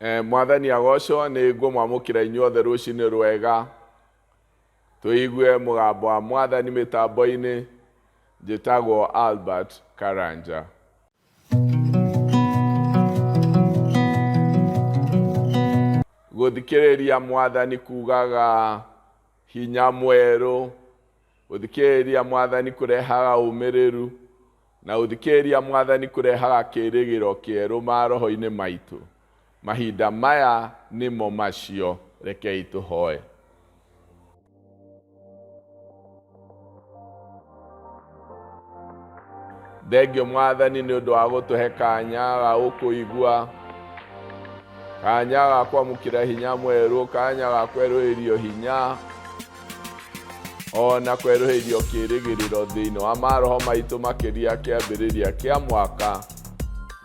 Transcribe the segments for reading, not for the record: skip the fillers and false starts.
Mwathani agocwo. Nĩ ngũmwamũkĩra inyuothe rũcinĩ rwega, tũigue mũgambo wa Mwathani mĩtambo-inĩ. Njĩtagwo Albert Karanja. Gũthikĩrĩria Mwathani kugaga hinya mwerũ, gũthikĩrĩria Mwathani kũrehaga ũmĩrĩru, na gũthikĩrĩria Mwathani kũrehaga kĩĩrĩgĩrĩro kĩerũ maroho-inĩ maitũ. Mahinda maya nĩmo macio, rekei tũhoe. Thengio Mwathani nĩ ũndũ wa gũtũhe kanya ga gũkũigua, kanya ga kwamũkĩra hinya mwerũ, kanya ga kwerũhĩrio hinya, ona kwerũhĩrio kĩĩrĩgĩrĩro thĩinĩ wa maroho maitũ, makĩria kĩambĩrĩria kĩa mwaka,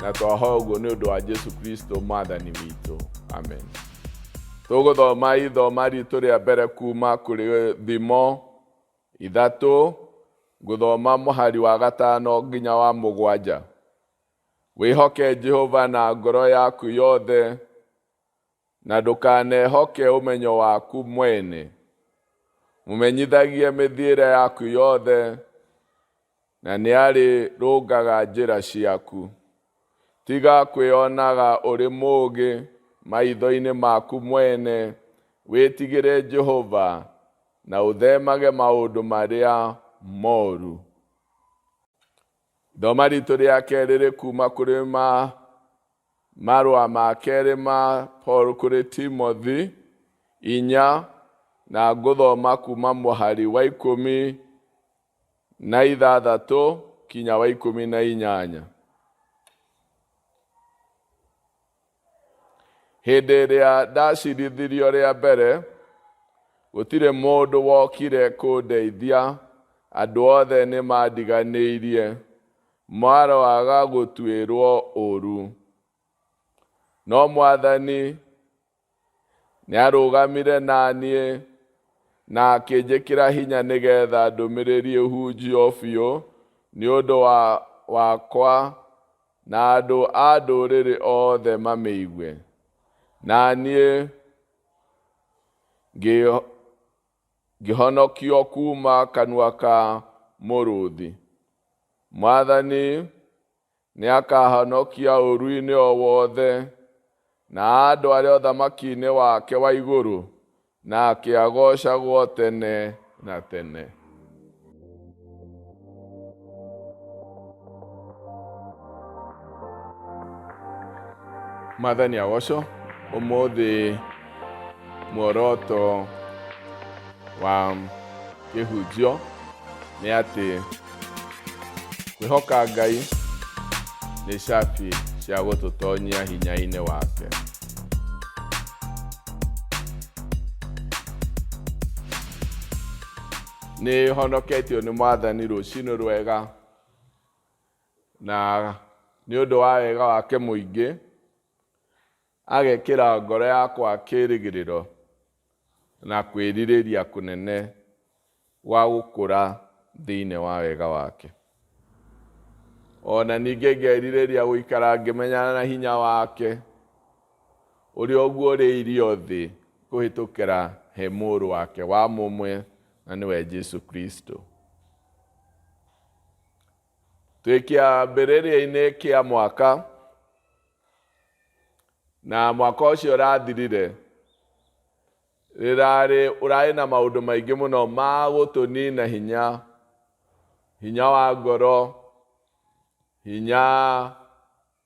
na twahoya ũguo nĩ ũndũ wa Jesu Kristo Mwathani witũ, amen. Tũgũthoma ithoma ritũ rĩa mbere kuma kũrĩ Thimo 3, ngũthoma mũhari wa 5 nginya wa 7. Wĩhoke Jehova na ngoro yaku yothe, na ndũkanehoke ũmenyo waku mwene. Mũmenyithagie mĩthiĩre yaku yothe, na nĩarĩrũngaga njĩra ciaku. Tiga kwĩonaga ũrĩ mũũgĩ maitho-inĩ maku mwene, wĩtigĩre Jehova na ũthemage maũndũ marĩa moru. Ithoma ritũ rĩa kerĩ rĩ kuma kũrĩ ma marũa ma kerĩ ma Paul kũrĩ Timothy 4, na ngũthoma kuma mũhari wa 16 kinya wa 18. Hĩndĩ ĩrĩa ndacirithirio rĩa mbere, gũtirĩ mũndũ wokire kũndeithia, andũ othe nĩ mandiganĩirie, maroaga gũtuĩrwo ũũru. No Mwathani nĩarũgamire na niĩ na akĩnjĩkĩra hinya nĩgetha ndũmĩrĩri ĩhunjio biũ nĩ ũndũ wa wakwa na andũ a ndũrĩrĩ othe mamĩigue. Na niĩ ngĩhonokio kuma kanua ka mũrũthi. Mwathani nĩakahonokia ũũru-inĩ o wothe, na andware ũthamaki-inĩ wake wa igũrũ, na akĩagocagwo tene na tene. Mwathani agocwo. Ũmũthĩ muoroto wa kĩhunjio nĩ atĩ kwĩhoka Ngai nĩ cabi cia gũtũtonyia hinya-inĩ wake. Nĩ honoketio nĩ Mwathani rũcinĩ rwega, na nĩ ũndũ wa wega wake mũingĩ agekĩra ngoro yakwa kĩĩrĩgĩrĩro na kwĩrirĩria kũnene gwa gũkũra thĩinĩ wa wega wake. Ona ningĩ ngerirĩria gũikara ngĩmenyana na hinya wake ũrĩa ũguũrĩirio thĩ kũhĩtũkĩra he mũrũ wake wa mũmwe, na nĩwe Jesu Kristo. Twĩ kĩambĩrĩria-inĩ kĩa mwaka, na mwaka ũcio ũrathirire rĩrarĩ ũrarĩ na maũndũ maingĩ mũno ma gũtũnina hinya, hinya wa ngoro, hinya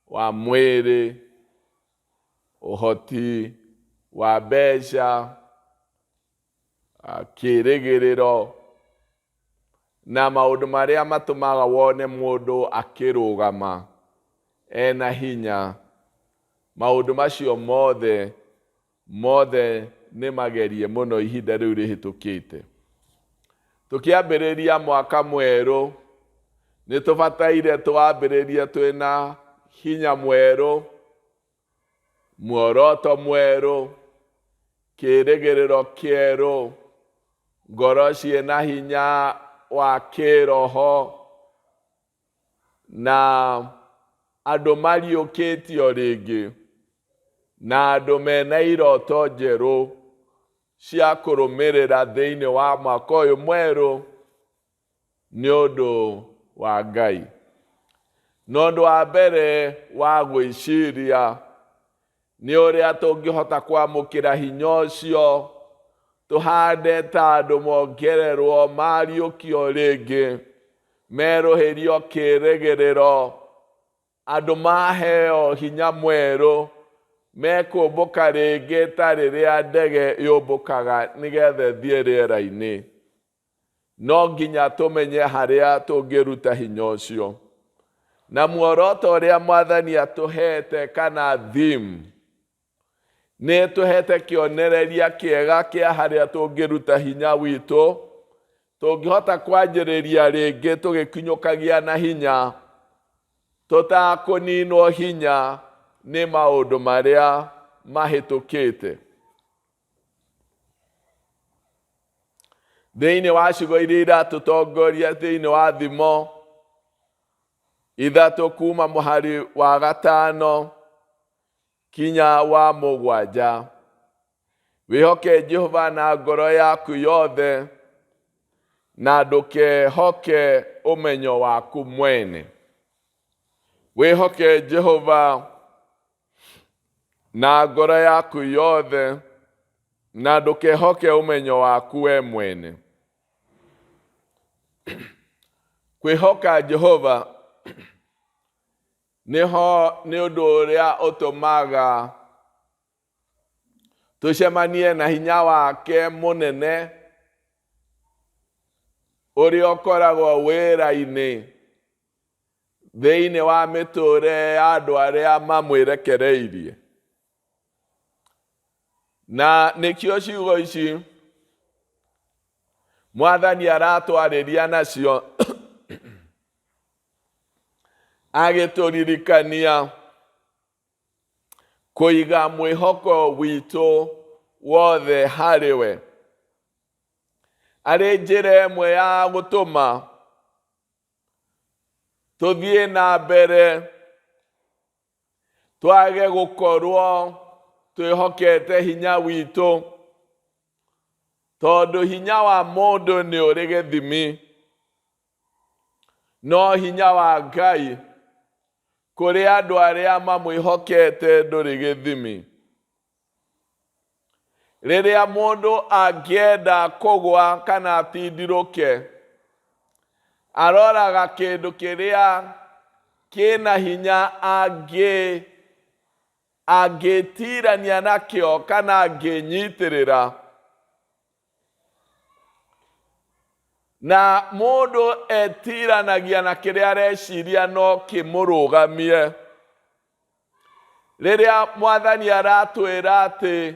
wa mwĩrĩ, ũhoti wa mbeca, kĩĩrĩgĩrĩro, na maũndũ marĩa matũmaga wone mũndũ akĩrũgama ena hinya. Maũndũ macio mothe mothe nĩ magerie mũno ihinda rĩu rĩhĩtũkĩte. Tũkĩambĩrĩria mwaka mwerũ, nĩ tũbataire tũwambĩrĩrie twĩna hinya mwerũ, muoroto mwerũ, kĩĩrĩgĩrĩro kĩerũ, ngoro ciĩna hinya wa kĩroho, na andũ mariũkĩtio rĩngĩ. Na andũ mena iroto njerũ cia kũrũmĩrĩra thĩinĩ wa mwaka ũyũ mwerũ nĩ ũndũ wa Ngai. Na ũndũ wa mbere wa gwĩciria nĩ ũrĩa tũngĩhota kwamũkĩra hinya ũcio tũhande ta andũ mongererwo mariũkio rĩngĩ merũhĩrio kĩrĩgĩrĩro andũ maheo hinya mwerũ mekũmbũka rĩngĩ ta rĩrĩa ndege yũmbũkaga nĩgetha ĩthiĩ rĩera-inĩ. No nginya tũmenye harĩa tũngĩruta hinya ũcio. Na muoroto ũrĩa Mwathani atũhete kana theme nĩ ĩtũhete kĩonereria kĩega kĩa harĩa tũngĩruta hinya witũ tũngĩhota kwanjĩrĩria rĩngĩ tũgĩkinyũkagia na hinya tũtakũninwo hinya nĩ maũndũ marĩa mahĩtũkĩte. Thĩinĩ wa ciugo iria iratũtongoria thĩinĩ wa Thimo 3 kuma mũhari wa 5 kinya wa 7, wĩhoke Jehova na ngoro yaku yothe na ndũkehoke ũmenyo waku mwene. Wĩhoke Jehova na ngoro yaku yothe na ndũkehoke ũmenyo waku we mwene. Kwĩhoka Jehova nĩho nĩ ũndũ ũrĩa ũtũmaga tũcemanie na hinya wake mũnene ũrĩa ũkoragwo wĩra-inĩ thĩinĩ wa mĩtũũrĩre ya andũ arĩa mamwĩrekereirie. Na nĩkĩo ciugo ici Mwathani aratwarĩria nacio agĩtũririkania kũiga mwĩhoko witũ wothe harĩ we arĩ njĩra ĩmwe ya gũtũma tũthiĩ na mbere twage gũkorwo twĩhokete hinya witũ tondũ hinya wa mũndũ nĩ ũrĩ gĩthimi no hinya wa Ngai kũrĩ andũ arĩa mamwĩhokete ndũrĩ gĩthimi. Rĩrĩa mũndũ angĩenda kũgwa kana atindirũke, aroraga kĩndũ kĩrĩa kĩna hinya angĩtirania nakĩo kana angĩnyitĩrĩra. Na mũndũ etiranagia na kĩrĩa areciria no kĩmũrũgamie. Rĩrĩa Mwathani aratwĩra atĩ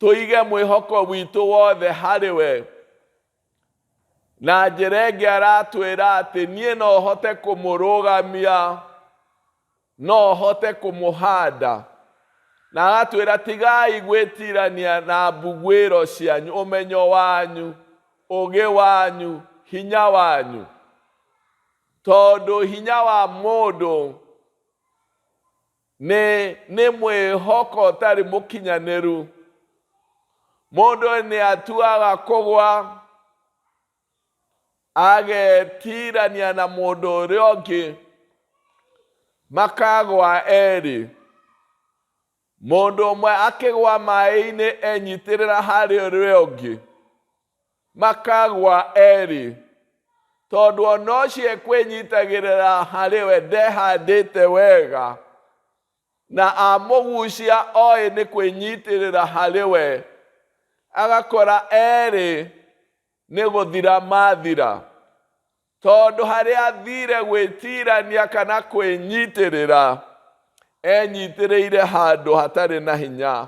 tũige mwĩhoko witũ wothe harĩ we, na njĩra ĩngĩ aratwĩra atĩ niĩ no hote kũmũrũgamia, no hote kũmũhanda, na agatwĩra tigai gwĩtirania na mbuguĩro cianyu, ũmenyo wanyu, ũgĩ wanyu, hinya wanyu, tondũ hinya wa mũndũ nĩ mwĩhoko ũtarĩ mũkinyanĩru. Mũndũ nĩ atuaga kũgwa agetirania na mũndũ ũrĩa ũngĩ makagwa erĩ. Mũndũ ũmwe akĩgwa maĩ-inĩ enyitĩrĩra harĩ ũrĩa ũngĩ makagwa erĩ, tondũ ona ũcio ekwĩnyitagĩrĩra harĩ we ndehandĩte wega na amũgucia oĩ nĩ kwĩnyitĩrĩra harĩ we, agakora erĩ nĩ gũthira mathira, tondũ harĩa athire gwĩtirania kana kwĩnyitĩrĩra enyitĩrĩire handũ hatarĩ na hinya.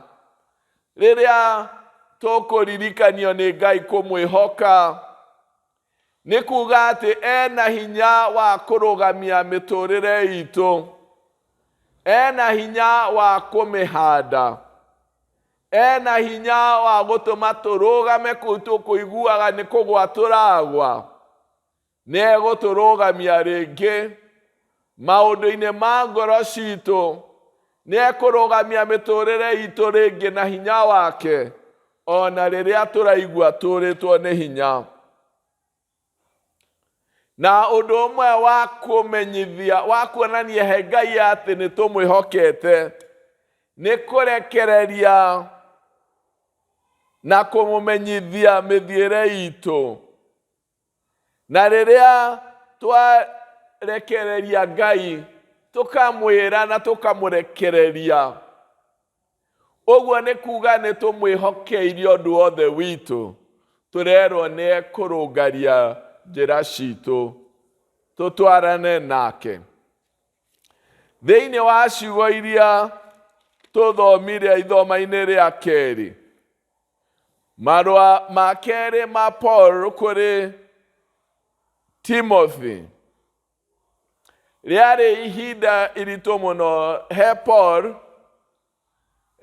Rĩrĩa tũkũririkanio nĩ Ngai kũmwĩhoka, nĩ kuga atĩ ena hinya wa kũrũgamia mĩtũrĩre itũ, ena hinya wa kũmĩhanda, ena hinya wa gũtũma tũrũgame kũu tũkũiguaga nĩ kũgwa tũragwa, nĩ egũtũrũgamia rĩngĩ maũndũ-inĩ ma ngoro citũ, Nĩ ekũrũgamia mĩtũrĩre itũ rĩngĩ na hinya wake ona rĩrĩa tũraigua tũrĩtwo nĩ hinya. Na ũndũ ũmwe wa kũmenyithia wa kuonania he Ngai atĩ nĩ tũmwĩhokete nĩ kũrekereria na kũmũmenyithia mĩthiĩre itũ. Na rĩrĩa twarekereria Ngai, tũkamwĩra na tũkamũrekereria, ũguo nĩ kuga nĩ tũmwĩhokeirie ũndũ wothe witũ. Tũrerwo nĩ ekũrũngaria njĩra citũ, tũtwarane nake. Thĩinĩ wa ciugo iria tũthomire ithoma-inĩ rĩa kerĩ, marũa ma kerĩ ma Paul kũrĩ Timothy, rĩarĩ ihinda iritũ mũno he Paul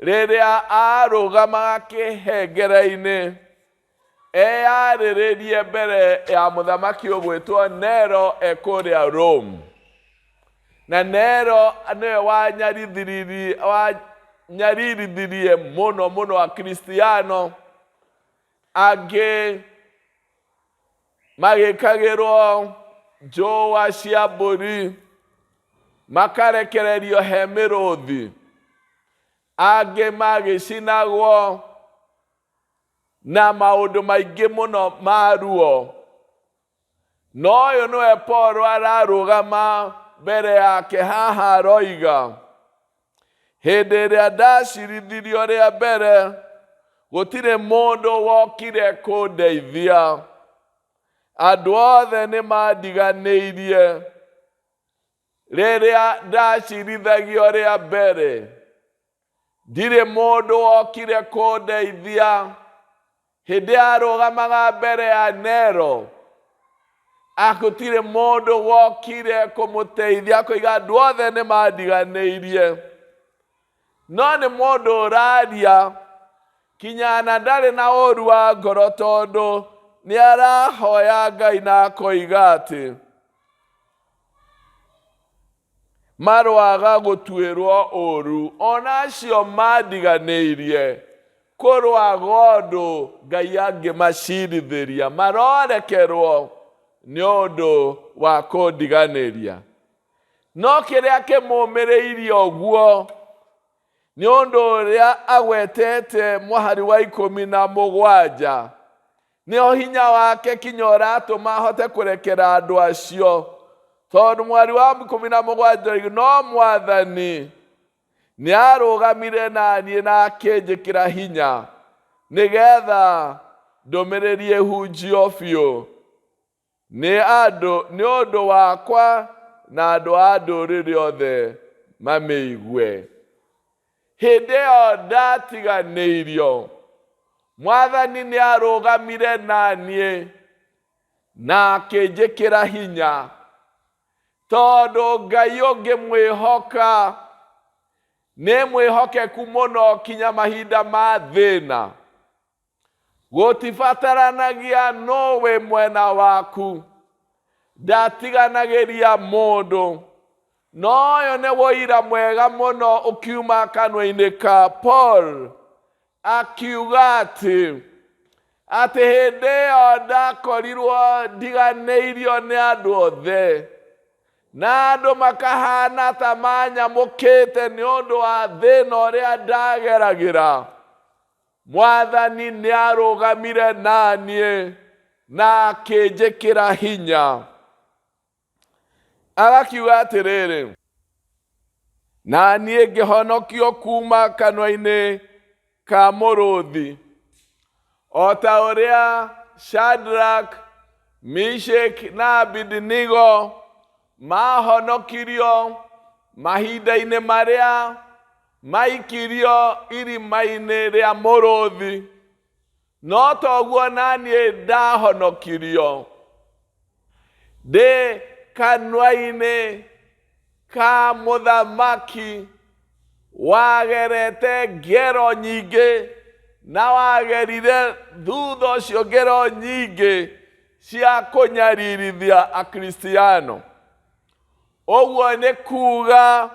rĩrĩa arũgamaga kĩhengere-inĩ eyarĩrĩrie mbere ya mũthamaki ũgwĩtwo Nero e kũrĩa Rome. Na Nero nĩwe wanyaririthiririe mũno mũno Akristiano angĩ magĩkagĩrwo njũa cia mbũri, makarekererio he mĩrũthi, angĩ magĩcinagwo na maũndũ maingĩ mũno ma ruo. No ũyũ nĩwe Paul ararũgama mbere yake haha aroiga, hĩndĩ ĩrĩa ndacirithirio rĩa mbere, gũtirĩ mũndũ wokire kũndeithia. Andũ othe nĩ mandiganĩirie. Rĩrĩa ndacirithagio rĩa mbere, ndirĩ mũndũ wokire kũndeithia. Hĩndĩ arũgamaga mbere ya Nero, gũtirĩ mũndũ wokire kũmũteithia, akoiga andũ othe nĩ mandiganĩirie. No nĩ mũndũ ũraria kinya na ndarĩ na ũru wa ngoro, tondũ nĩ arahoya Ngai na akoiga atĩ marwaga gũtuĩrwo ũru, ona acio mandiganĩirie, kũrwaga ũndũ Ngai angĩmacirithĩria, marorekerwo nĩ ũndũ wa kũndiganĩria. No kĩrĩa kĩmũmĩrĩirie ũguo nĩ ũndũ ũrĩa agwetete mũhari wa 17, nĩo hinya wake kinya ũratũma ahote kũrekera andũ acio, tondũ mũhari wa 17 oiga, no Mwathani nĩ arũgamire na niĩ na akĩnjĩkĩra hinya nĩgetha ndũmĩrĩri ĩhunjio biũ nĩ andũ nĩ ũndũ wakwa na andũ a ndũrĩrĩ othe mamĩigue. Hĩndĩ ĩyo ndatiganĩirio, Mwathani nĩ arũgamire na niĩ na akĩnjĩkĩra hinya, tondũ Ngai ũngĩmwĩhoka nĩ mwĩhokeku mũno kinya mahinda ma thĩna. Gũtibataranagia nũ wĩ mwena waku, ndatiganagĩria mũndũ. No ũyũ nĩ ũira mwega mũno ũkiuma kanua-inĩ ka Paul, akiuga atĩ atĩ hĩndĩ ĩyo ndakorirwo ndiganĩirio nĩ andũ othe, na andũ makahana ta manyamũkĩte nĩ ũndũ wa thĩna ũrĩa ndageragĩra. Mwathani nĩ arũgamire na niĩ na akĩnjĩkĩra hinya. Agakiuga atĩrĩrĩ, na niĩ ngĩhonokio kuma kanua-inĩ ka mũrũthi, o ta ũrĩa Shadrach, Meshach na Abednego mahonokirio mahinda-inĩ marĩa maikirio irima-inĩ rĩa mũrũthi. No toguo na niĩ ndahonokirio ndĩ kanua-inĩ ka mũthamaki wagerete ngero nyingĩ, na wagerire thutha ũcio ngero nyingĩ cia kũnyaririthia Akristiano. Ũguo nĩ kuga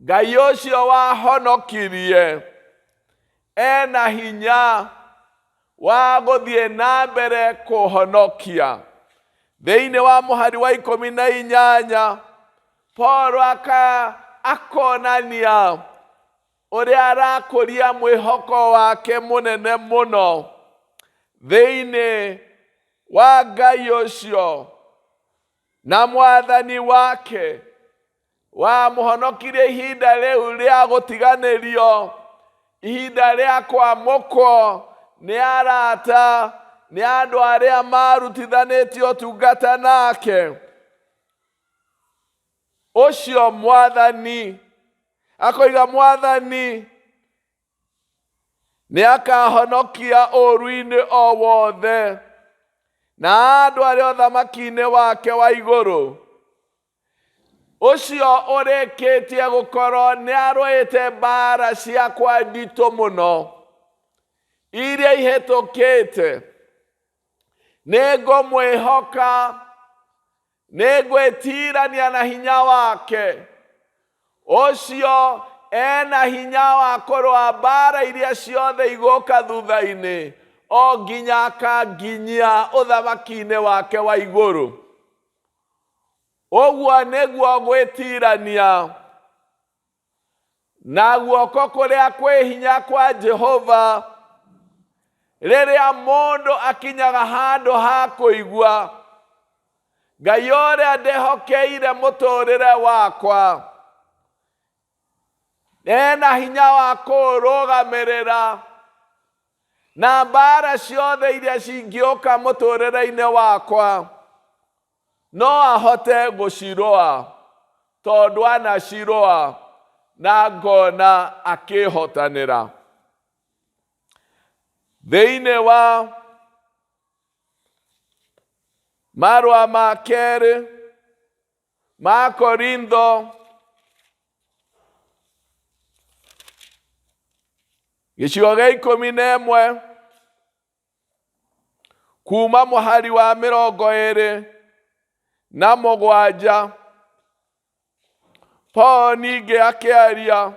Ngai ũcio wahonokirie ena hinya wa gũthiĩ na mbere kũhonokia. Thĩinĩ wa mũhari wa 18, Paulo akonania ũrĩa arakũria mwĩhoko wake mũnene mũno thĩinĩ wa Ngai ũcio na Mwathani wake wamũhonokirie ihinda rĩu rĩa gũtiganĩrio, ihinda rĩa kwamũkwo nĩ arata, nĩ andũ arĩa marutithanĩtie ũtungata nake. Ũcio Mwathani akoiga, Mwathani nĩ akahonokia ũũru-inĩ o wothe na andũ arĩa ũthamaki-inĩ wake wa igũrũ. Ũcio ũrĩkĩtie gũkorwo nĩ arũĩte mbara ciakwa nditũ mũno iria ihĩtũkĩte, nĩ ngũmwĩhoka, nĩ ngwĩtirania na hinya wake. Ũcio ena hinya wa kũrũa mbara iria ciothe igũka thutha-inĩ o nginya akanginyia ũthamaki-inĩ wake wa igũrũ. Ũguo nĩguo gwĩtirania na guoko kũrĩa kwĩ hinya kwa Jehova, rĩrĩa mũndũ akinyaga handũ ha kũigua Ngai ũrĩa ndĩhokeire mũtũrĩre wakwa ena hinya wa kũũrũgamĩrĩra na mbara ciothe iria cingĩũka mũtũrĩre-inĩ wakwa no ahote gũcirũa, tondũ anacirũa na ngona akĩhotanĩra. Thĩinĩ wa marũa ma kerĩ ma Korintho gĩcigo gĩa 11 kuma mũhari wa 27, Paul ningĩ akĩaria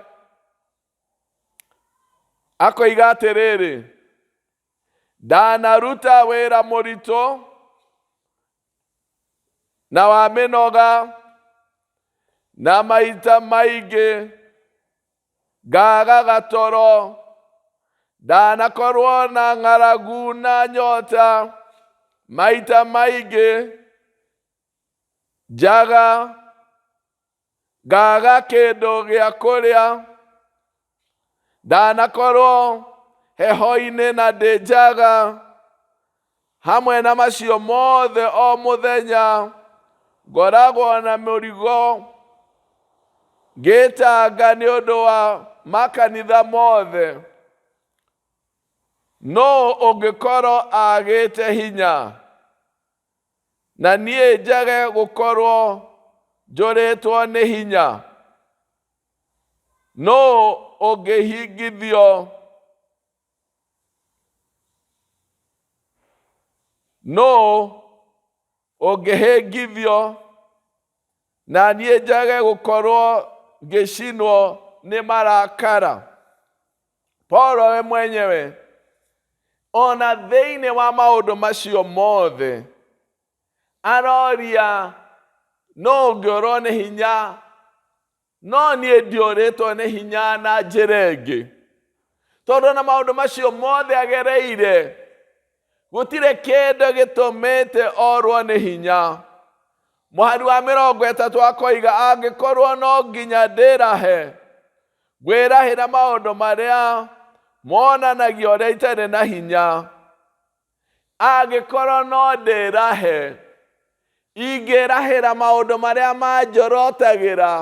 akoiga atĩrĩrĩ, ndanaruta wĩra mũritũ na wa mĩnoga na maita maingĩ ngaga gatoro, ndanakorwo na ng'aragu na nyota maita maingĩ, njaga ngaga kĩndũ gĩa kũrĩa, ndanakorwo heho-inĩ na ndĩ njaga, hamwe na macio mothe o mũthenya ngoragwo na mũrigo ngĩtanga nĩ ũndũ wa makanitha mothe. Nũũ ũngĩkorwo agĩte hinya na niĩ njage gũkorwo njũrĩtwo nĩ hinya? Nũũ ũngĩhingithio? Nũũ ũngĩhĩngithio na niĩ njage gũkorwo ngĩcinwo nĩ marakara? Paulo we mwenyewe ona thĩinĩ wa maũndũ macio mothe aroria, nũ ũngĩũrwo nĩ hinya no niĩ ndiũrĩtwo nĩ hinya na njĩra ĩngĩ? Tondũ na maũndũ macio mothe agereire, gũtirĩ kĩndũ gĩtũmĩte orwo nĩ hinya. Mũhari wa 30 akoiga, angĩkorwo no nginya ndĩrahe, ngwĩrahĩra maũndũ marĩa monanagia ũrĩa itarĩ na hinya. Angĩkorwo no ndĩrahe, ingĩrahĩra maũndũ marĩa manjorotagĩra,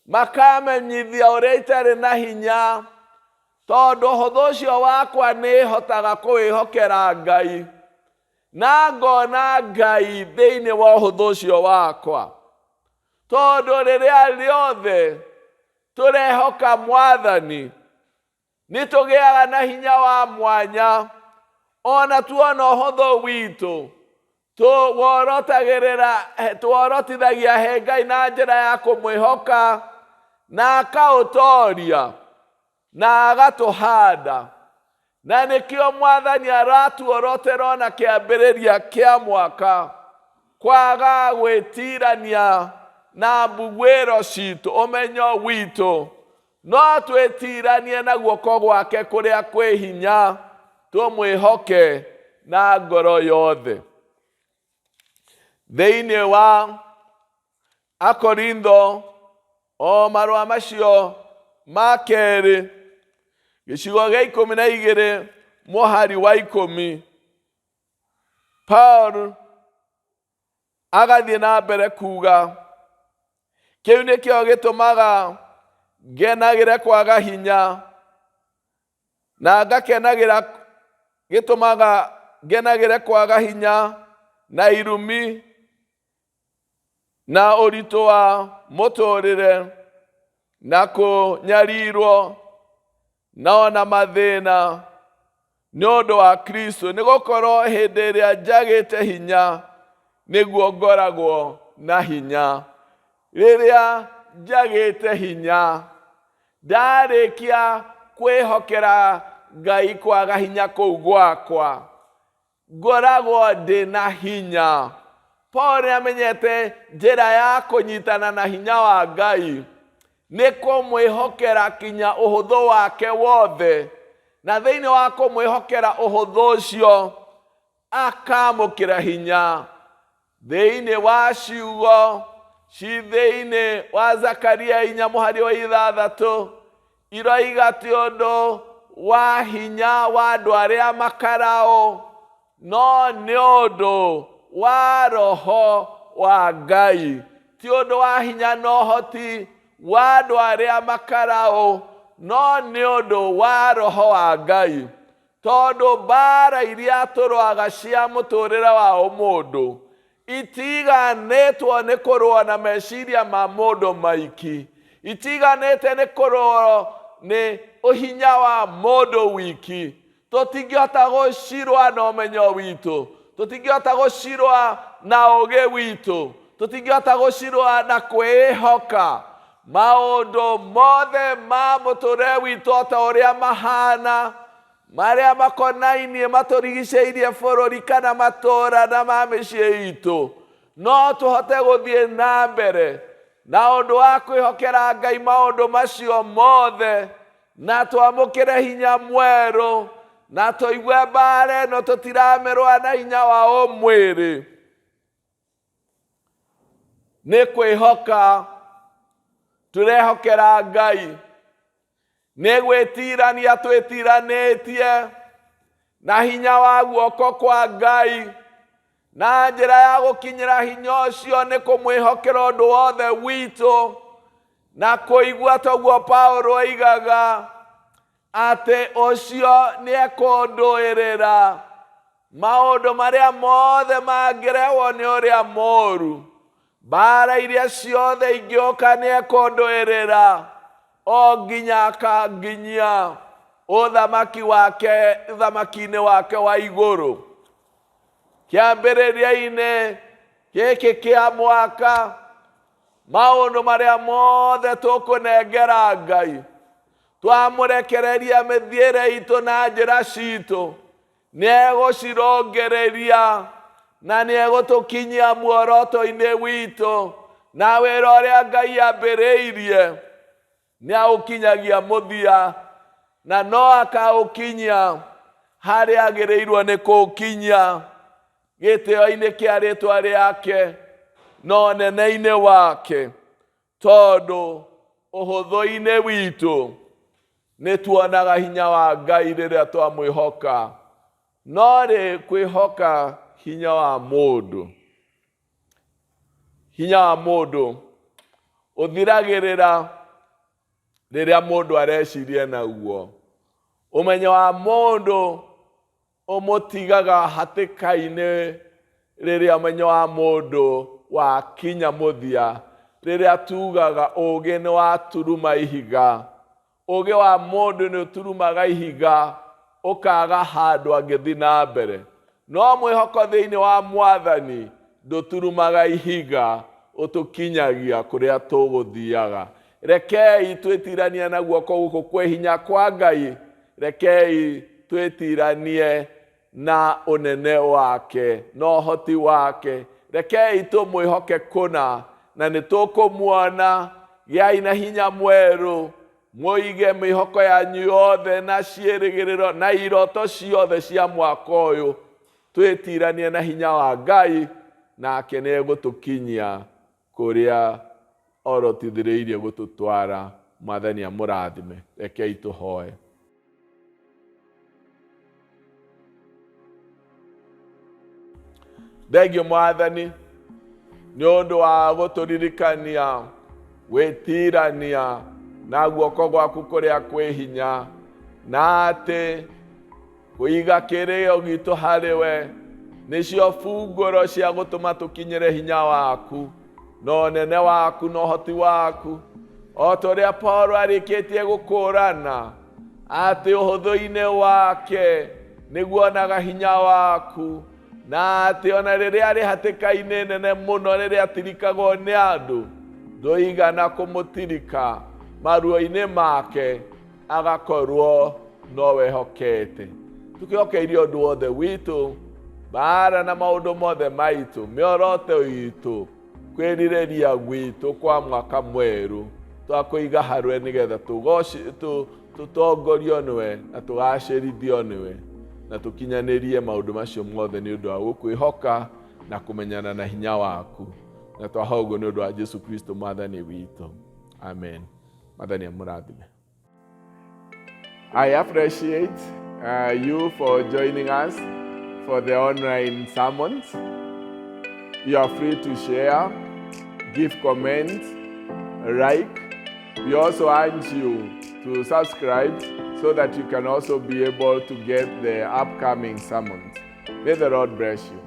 makamenyithia ũrĩa itarĩ na hinya, tondũ ũhũthũ ũcio wakwa nĩhotaga kũwĩhokera Ngai, na ngona Ngai thĩinĩ wa ũhũthũ ũcio wakwa. Tondũ rĩrĩa rĩothe tũrehoka Mwathani, nĩ tũgĩaga na hinya wa mwanya. Ona tuona ũhũthũ witũ, tuworotagĩrĩra, tuworotithagia he Ngai na njĩra ya kũmwĩhoka. Na akaũtoria na agatũhanda. Na nĩkĩo Mwathani aratuorotera ona kĩambĩrĩria kĩa mwaka kwaga gwĩtirania na mbuguĩro citũ, ũmenyo witũ, no twĩtiranie na guoko gwake kũrĩa kwĩ hinya, tũmwĩhoke na ngoro yothe. Thĩinĩ wa Akorintho o marũa macio ma kerĩ, gĩcigo gĩa 12 mũhari wa 10, Paul agathiĩ na mbere kuga, kĩu nĩkĩo gĩtũmaga ngenagĩre kwaga hinya na ngakenagĩra, gĩtũmaga ngenagĩre kwaga hinya na irumi na ũritũ wa mũtũrĩre na kũnyarirwo na ona mathĩna nĩ ũndũ wa Kristo, nĩ gũkorwo hĩndĩ ĩrĩa njagĩte hinya nĩguo ngoragwo na hinya. Rĩrĩa njagĩte hinya, ndarĩkia kwĩhokera Ngai kwaga hinya kũu gwakwa, ngoragwo ndĩ na hinya. Paul nĩ amenyete njĩra ya kũnyitana na hinya wa Ngai nĩ kũmwĩhokera kinya ũhũthũ wake wothe, na thĩinĩ wa kũmwĩhokera ũhũthũ ũcio akamũkĩra hinya. Thĩinĩ wa ciugo ci thĩinĩ wa Zakaria 4 mũhari wa 6 iroiga ti ũndũ wa hinya wa andũ arĩa makaraũ, no nĩ ũndũ wa Roho wa Ngai. Ti ũndũ wa hinya na ũhoti wa andũ arĩa makaraũ, no nĩ ũndũ wa Roho wa Ngai. Tondũ mbaara iria tũrũaga cia mũtũũrĩre wa ũmũndũ itiganĩtwo nĩ kũrũo na meciria ma mũndũ maiki, itiganĩte nĩ kũrũo nĩ ũhinya wa mũndũ wiki. Tũtingĩhota gũcirũa na ũmenyo witũ, tũtingĩhota gũcirũa na ũũgĩ witũ, tũtingĩhota gũcirũa na kwĩĩhoka. Maũndũ mothe ma mũtũũrĩre witũ o ta ũrĩa mahana, marĩa makonainie matũrigicĩirie bũrũri kana matũũra na ma mĩciĩ itũ, no tũhote gũthiĩ na mbere na ũndũ wa kwĩhokera Ngai maũndũ macio mothe, na twamũkĩre hinya mwerũ, na tũigue mbaara ĩno tũtiramĩrũa na hinya wa ũmwĩrĩ. Nĩ kwĩhoka tũrehokera Ngai, nĩ gwĩtirania twĩtiranĩtie na hinya wa guoko kwa Ngai, na njĩra ya gũkinyĩra hinya ũcio nĩ kũmwĩhokera ũndũ wothe witũ na kũigua toguo Paulo oigaga atĩ ũcio nĩ ekũndũĩrĩra maũndũ marĩa mothe mangĩrehwo nĩ ũrĩa mũũru, mbaara iria ciothe ingĩũka nĩ ekũndũĩrĩra o nginya akanginyia ũthamaki wake, ũthamaki-inĩ wake wa igũrũ. Kĩambĩrĩria-inĩ gĩkĩ kĩa mwaka, maũndũ marĩa mothe tũkũnengera Ngai, twamũrekereria mĩthiĩre itũ na njĩra citũ, nĩ egũcirongereria na nĩ egũtũkinyia muoroto-inĩ witũ, na wĩra ũrĩa Ngai ambĩrĩirie nĩ aũkinyagia mũthia, na no akaũkinyia harĩa agĩrĩirwo nĩ kũũkinyia, gĩtĩo-inĩ kĩa rĩtwa rĩake na ũnene-inĩ wake, tondũ ũhũthũ-inĩ witũ nĩ tuonaga hinya wa Ngai rĩrĩa twamwĩhoka. No rĩ kwĩhoka hinya wa mũndũ, hinya wa mũndũ ũthiragĩrĩra rĩrĩa mũndũ areciria naguo. Ũmenyo wa mũndũ ũmũtigaga hatĩka-inĩ rĩrĩa ũmenyo wa mũndũ wakinya mũthia, rĩrĩa tugaga ũũgĩ nĩ waturuma ihiga. Ũũgĩ wa mũndũ nĩ ũturumaga ihiga ũkaga handũ angĩthiĩ na mbere. No mwĩhoko thĩinĩ wa Mwathani ndũturumaga ihiga, ũtũkinyagia kũrĩa tũgũthiaga. Rekei twĩtiranie na guoko gũkũ kwĩ hinya kwa Ngai. Rekei twĩtiranie na ũnene wake na ũhoti wake. Rekei tũmwĩhoke kũna na nĩ tũkũmuona. Gĩai na hinya mwerũ, mũige mĩhoko yanyu yothe na ciĩrĩgĩrĩro na iroto ciothe cia mwaka ũyũ. Twĩtiranie na hinya wa Ngai, nake nĩ egũtũkinyia kũrĩa orotithĩrĩirie gũtũtwara. Mwathani amũrathime. Rekei tũhoe. Thengio Mwathani nĩ ũndũ wa gũtũririkania gwĩtirania na guoko gwaku kũrĩa kwĩ hinya, na atĩ kũiga kĩrĩo gitũ harĩ we nĩcio bungũro cia gũtũma tũkinyĩre hinya waku na ũnene waku na ũhoti waku, o ta ũrĩa Paulo arĩkĩtie gũkũrana atĩ ũhũthũ-inĩ wake nĩguo onaga hinya waku, na atĩ ona rĩrĩa arĩ hatĩka-inĩ nene mũno, rĩrĩa atirikagwo nĩ andũ, ndũigana kũmũtirika maruo-inĩ make, agakorwo no wehokete. Tũkĩhokeirie ũndũ wothe witũ, mbara na maũndũ mothe maitũ, mĩoroto itũ, kwĩrirĩria gwitũ kwa mwaka mwerũ, twakũiga harwe nĩgetha tũtongorio nĩwe na tũgacĩrithio nĩwe na tũkinyanĩrie maũndũ macio mothe nĩ ũndũ wa gũkwĩhoka na kũmenyana na hinya waku. Na twahoya ũguo nĩ ũndũ wa Jesu Kristo Mwathani witũ. Amen. Mwathani amũrathime. I appreciate you for joining us for the online sermons. You are free to share, give comments, like. We also urge you to subscribe so that you can also be able to get the upcoming sermons. May the Lord bless you.